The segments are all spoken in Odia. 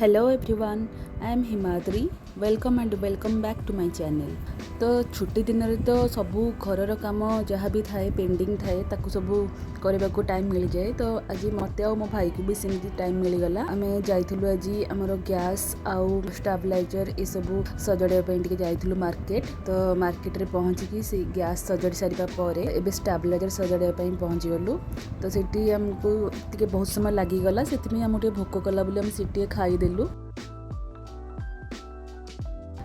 Hello everyone, I am Himadri. Welcome and welcome back to my channel. ତ ଛୁଟି ଦିନରେ ତ ସବୁ ଘରର କାମ ଯାହା ବି ଥାଏ, ପେଣ୍ଡିଂ ଥାଏ, ତାକୁ ସବୁ କରିବାକୁ ଟାଇମ୍ ମିଳିଯାଏ। ତ ଆଜି ମୋତେ ଆଉ ମୋ ଭାଇକୁ ବି ସେମିତି ଟାଇମ୍ ମିଳିଗଲା। ଆମେ ଯାଇଥିଲୁ ଆଜି ଆମର ଗ୍ୟାସ୍ ଆଉ ଷ୍ଟାବିଲାଇଜର୍ ଏସବୁ ସଜାଡ଼ିବା ପାଇଁ ଟିକେ ଯାଇଥିଲୁ ମାର୍କେଟ। ତ ମାର୍କେଟରେ ପହଞ୍ଚିକି ସେଇ ଗ୍ୟାସ୍ ସଜାଡ଼ି ସାରିବା ପରେ ଏବେ ଷ୍ଟାବିଲାଇଜର୍ ସଜାଡ଼ିବା ପାଇଁ ପହଞ୍ଚିଗଲୁ। ତ ସେଠି ଆମକୁ ଟିକେ ବହୁତ ସମୟ ଲାଗିଗଲା। ସେଥିପାଇଁ ଆମକୁ ଟିକେ ଭୋକ କଲା ବୋଲି ଆମେ ସେଠି ଟିକେ ଖାଇଦେଲୁ।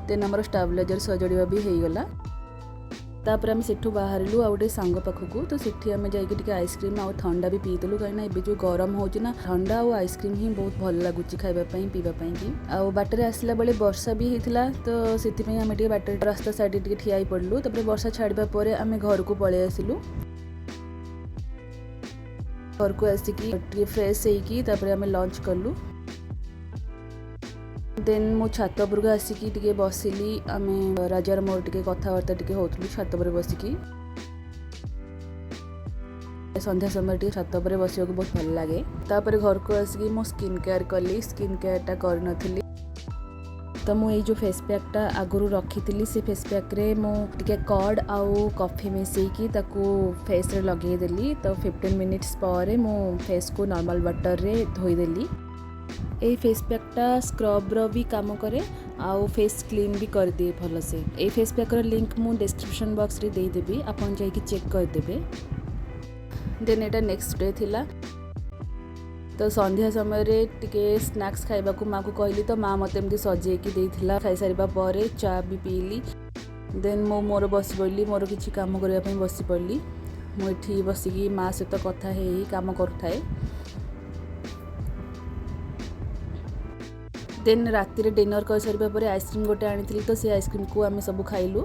ଦେନ୍ ଆମର ଷ୍ଟାବିଲାଇଜର୍ ସଜାଡ଼ିବା ବି ହେଇଗଲା। ତାପରେ ଆମେ ସେଠୁ ବାହାରିଲୁ ଆଉ ଗୋଟେ ସାଙ୍ଗ ପାଖକୁ। ତ ସେଠି ଆମେ ଯାଇକି ଟିକେ ଆଇସ୍କ୍ରିମ୍ ଆଉ ଥଣ୍ଡା ବି ପିଇଦେଲୁ, କାହିଁକିନା ଏବେ ଯେଉଁ ଗରମ ହେଉଛି ନା, ଥଣ୍ଡା ଆଉ ଆଇସ୍କ୍ରିମ୍ ହିଁ ବହୁତ ଭଲ ଲାଗୁଛି ଖାଇବା ପାଇଁ, ପିଇବା ପାଇଁ କି। ଆଉ ବାଟରେ ଆସିଲା ବେଳେ ବର୍ଷା ବି ହେଇଥିଲା, ତ ସେଥିପାଇଁ ଆମେ ଟିକେ ବାଟରେ ରାସ୍ତା ସାଇଡ଼ରେ ଟିକେ ଠିଆ ହେଇ ପଡ଼ିଲୁ। ତାପରେ ବର୍ଷା ଛାଡ଼ିବା ପରେ ଆମେ ଘରକୁ ପଳେଇ ଆସିଲୁ। ଘରକୁ ଆସିକି ଟିକେ ଫ୍ରେଶ୍ ହେଇକି ତାପରେ ଆମେ ଲଞ୍ଚ କଲୁ। ଦେନ୍ ମୁଁ ଛାତ ଉପରକୁ ଆସିକି ଟିକେ ବସିଲି। ଆମେ ରାଜାର ମୋର ଟିକେ କଥାବାର୍ତ୍ତା ଟିକେ ହେଉଥିଲୁ ଛାତ ଉପରେ ବସିକି। ସନ୍ଧ୍ୟା ସମୟରେ ଟିକେ ଛାତ ଉପରେ ବସିବାକୁ ବହୁତ ଭଲ ଲାଗେ। ତାପରେ ଘରକୁ ଆସିକି ମୁଁ ସ୍କିନ୍ କେୟାର କଲି। ସ୍କିନ୍ କେୟାରଟା କରିନଥିଲି। ତ ମୁଁ ଏଇ ଯେଉଁ ଫେସ୍ ପ୍ୟାକ୍ଟା ଆଗରୁ ରଖିଥିଲି, ସେ ଫେସ୍ ପ୍ୟାକ୍ରେ ମୁଁ ଟିକେ କର୍ଡ଼ ଆଉ କଫି ମିଶାଇକି ତାକୁ ଫେସ୍ରେ ଲଗେଇଦେଲି। ତ 15 ମିନିଟ୍ସ ପରେ ମୁଁ ଫେସ୍କୁ ନର୍ମାଲ୍ ୱାଟର୍ରେ ଧୋଇଦେଲି। ଏଇ ଫେସ୍ ପ୍ୟାକ୍ଟା ସ୍କ୍ରବ୍ର ବି କାମ କରେ ଆଉ ଫେସ୍ କ୍ଲିନ୍ ବି କରିଦିଏ ଭଲସେ। ଏଇ ଫେସ୍ ପ୍ୟାକ୍ର ଲିଙ୍କ୍ ମୁଁ ଡେସ୍କ୍ରିପସନ୍ ବକ୍ସରେ ଦେଇଦେବି, ଆପଣ ଯାଇକି ଚେକ୍ କରିଦେବେ। ଦେନ୍ ଏଇଟା ନେକ୍ସଟ ଡେ ଥିଲା। ତ ସନ୍ଧ୍ୟା ସମୟରେ ଟିକେ ସ୍ନାକ୍ସ ଖାଇବାକୁ ମାଆକୁ କହିଲି, ତ ମା ମୋତେ ଏମିତି ସଜେଇକି ଦେଇଥିଲା। ଖାଇସାରିବା ପରେ ଚା ବି ପିଇଲି। ଦେନ୍ ମୁଁ ମୋର ବସି ପଡ଼ିଲି, ମୋର କିଛି କାମ କରିବା ପାଇଁ ବସି ପଡ଼ିଲି। ମୁଁ ଏଠି ବସିକି ମା ସହିତ କଥା ହେଇ ହେଇ କାମ କରୁଥାଏ। ଦେନ୍ ରାତିରେ ଡିନର୍ କରିସାରିବା ପରେ ଆଇସ୍କ୍ରିମ୍ ଗୋଟେ ଆଣିଥିଲି, ତ ସେ ଆଇସ୍କ୍ରିମ୍କୁ ଆମେ ସବୁ ଖାଇଲୁ।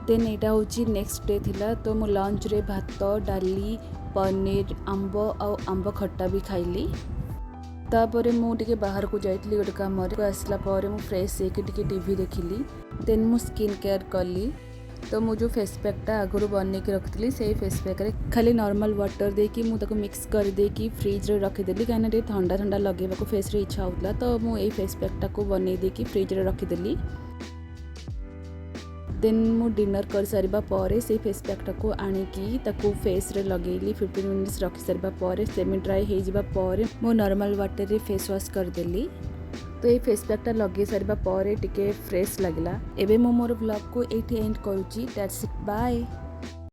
ଦେନ୍ ଏଇଟା ହେଉଛି ନେକ୍ସଟ ଡେ ଥିଲା। ତ ମୁଁ ଲଞ୍ଚରେ ଭାତ, ଡାଲି, ପନିର, ଆମ୍ବ ଆଉ ଆମ୍ବ ଖଟା ବି ଖାଇଲି। ତାପରେ ମୁଁ ଟିକେ ବାହାରକୁ ଯାଇଥିଲି ଗୋଟେ କାମରେ। ଆସିଲା ପରେ ମୁଁ ଫ୍ରେଶ୍ ହେଇକି ଟିକେ ଟିଭି ଦେଖିଲି। ଦେନ୍ ମୁଁ ସ୍କିନ୍ କେୟାର କଲି। ତ ମୁଁ ଯେଉଁ ଫେସ୍ ପ୍ୟାକ୍ଟା ଆଗରୁ ବନେଇକି ରଖିଥିଲି, ସେଇ ଫେସ୍ ପ୍ୟାକ୍ରେ ଖାଲି ନର୍ମାଲ୍ ୱାଟର୍ ଦେଇକି ମୁଁ ତାକୁ ମିକ୍ସ କରିଦେଇକି ଫ୍ରିଜ୍ରେ ରଖିଦେଲି, କାହିଁକିନା ଟିକେ ଥଣ୍ଡା ଥଣ୍ଡା ଲଗେଇବାକୁ ଫେସ୍ରେ ଇଚ୍ଛା ହେଉଥିଲା। ତ ମୁଁ ଏଇ ଫେସ୍ ପ୍ୟାକ୍ଟାକୁ ବନେଇ ଦେଇକି ଫ୍ରିଜ୍ରେ ରଖିଦେଲି। ଦେନ୍ ମୁଁ ଡିନର୍ କରିସାରିବା ପରେ ସେଇ ଫେସ୍ ପ୍ୟାକ୍ଟାକୁ ଆଣିକି ତାକୁ ଫେସ୍ରେ ଲଗେଇଲି। 15 ମିନିଟ୍ସ ରଖିସାରିବା ପରେ, ସେମି ଡ୍ରାଏ ହେଇଯିବା ପରେ ମୁଁ ନର୍ମାଲ୍ ୱାଟର୍ରେ ଫେସ୍ ୱାଶ୍ କରିଦେଲି। ତ ଏଇ ଫେସ୍ ପ୍ୟାକ୍ଟା ଲଗେଇ ସାରିବା ପରେ ଟିକେ ଫ୍ରେଶ୍ ଲାଗିଲା। ଏବେ ମୁଁ ମୋର ବ୍ଲଗ୍କୁ ଏଇଠି ଏଣ୍ଡ କରୁଛି। That's it, bye.